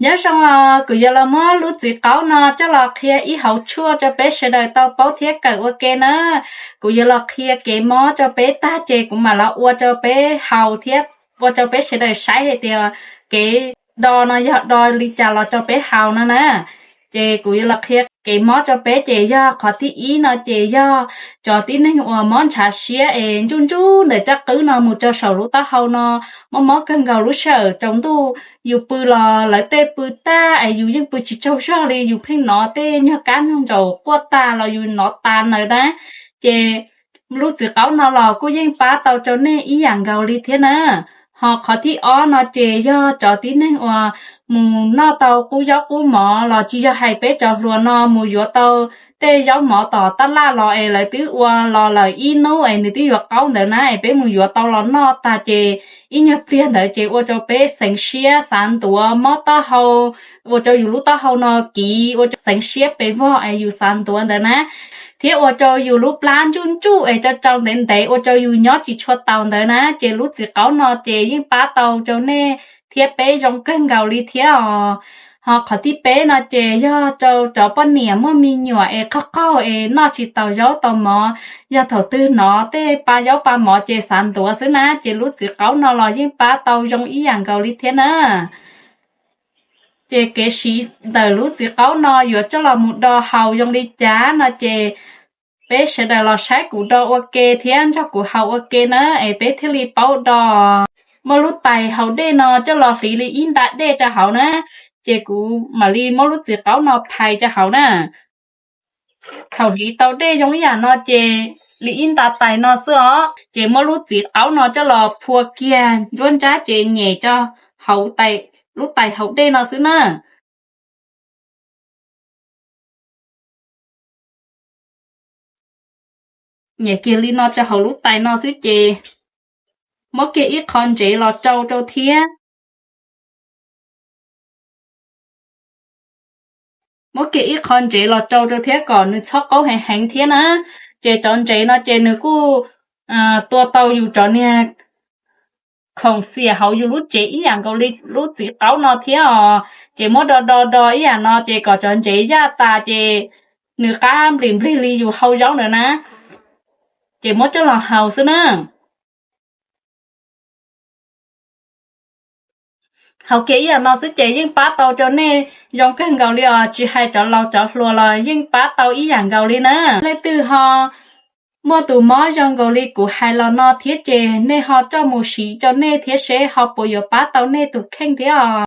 Nyob zoo os, kuv yuav los muab lub txiv qaub no coj los qhia ib hauv tshuaj rau peb sawv daws tau paub thiab kawm ua ke na. Kuv yuav los qhia kev mob rau peb tag ces kuv mam los ua rau peb haus thiab ua rau peb sawv daws saib hais tias kev do no yog do li cas los rau peb haus no na. Ces kuv yuav los qhia kev mob rau peb ces yog qhov thib ib no ces yog cov tib neeg uas mob ntshav siab es ntsuj ntsuj ntawm caj qwb no mus rau saum lub taub hau no, mob mob kawg nkaus lub sij hawm tsaus ntuj yus pw los lawv tej pw tag es yus yeej pw tsis tsaug zog li, yus pheej hnov tej nyuag kab nyuag ntsaum quaj tas los yus hnov tas ntawd na. Ces lub txiv qaub no los kuj yeej pab tau rau nej ib yam nkaus li thiab na. Ho qhov thib ob no ces yog cov tib neeg uas mus noj tau qub zaub qub mov los tsis yog hais peb cov hluas no mus yuav tau tej zaub mov tom tab laj los es lawv twb ua los lawm ib hnub es nws twb yuav qaub ntawd na, es peb mus yuav tau los noj tag ces ib nyuag pliag ntawd ces ua rau peb xeev siab xav ntuav mob taub hau, ua rau yus lub taub hau no kiv ua rau xeev siab pes vog es yus xav ntuav ntawd na, thiab ua rau yus lub plab ntsuj ntsuj es tsau tsau ntev ntev ua rau yus nyob tsis tshua taus ntawd na, ces lub txiv qaub no ces yeej pab tau rau nej thiab peb zoo kawg nkaus li thiab os. Ho qhov thib peb no ces yog rau cov poj niam muaj me nyuam es qaug qaug es noj tsis taus zaub taus mov, yog thaum twg hnov tej pa zaub pa mov ces xav ntuav xwb na, ces lub txiv qaub no los yeej pab tau zoo ib yam nkaus li thiab na. Ces kev siv ntawm lub txiv qaub no yuav coj los mus do haus zoo li cas no ces peb sawv daws los saib kuv do ua ke thiab nrog kuv haus ua ke na es peb thiaj li paub do. Muab lub tais haus dej no coj los hliv li ib nta dej rau hauv na, ces kuv mam li muab lub txiv qaub no phais rau hauv na. Thaum hliv tau dej zoo ib yam no ces li ib nta tais no xwb os, ces muab lub txiv qaub no coj los phua kiag nruab nrab ces nyem rau hauv lub tais haus dej no xwb na. Nyem kiag li no rau hauv lub tais no xwb ces muab kiag ib qho ntsev los rau rau thiab. Muab kiag ib qho ntsev los rau rau thiab kom nws txhob qaub heev heev thiab na. Ces cov ntsev no ces nws kuj tua tau yus cov niag khoom xiam hauv yus lub tsev ib yam nkaus li lub txiv qaub no thiab os. Ces muab do do do ib yam no ces kom cov ntsev yaj tas ces nws qab nplig nplig li yus hau zaub ntawd na. Ces muab coj los haus xwb na. Haus kiag ib yam no xwb ces yeej pab tau rau nej zoo kawg nkaus li os, tsis hais cov laus cov hluas los yeej pab tau ib yam nkaus li na. Leej twg ho muaj tus mob zoo nkaus li kuv hais los no thiab ces nej ho coj mus siv rau nej thiab seb ho puas yuav pab tau nej tus kheej thiab os.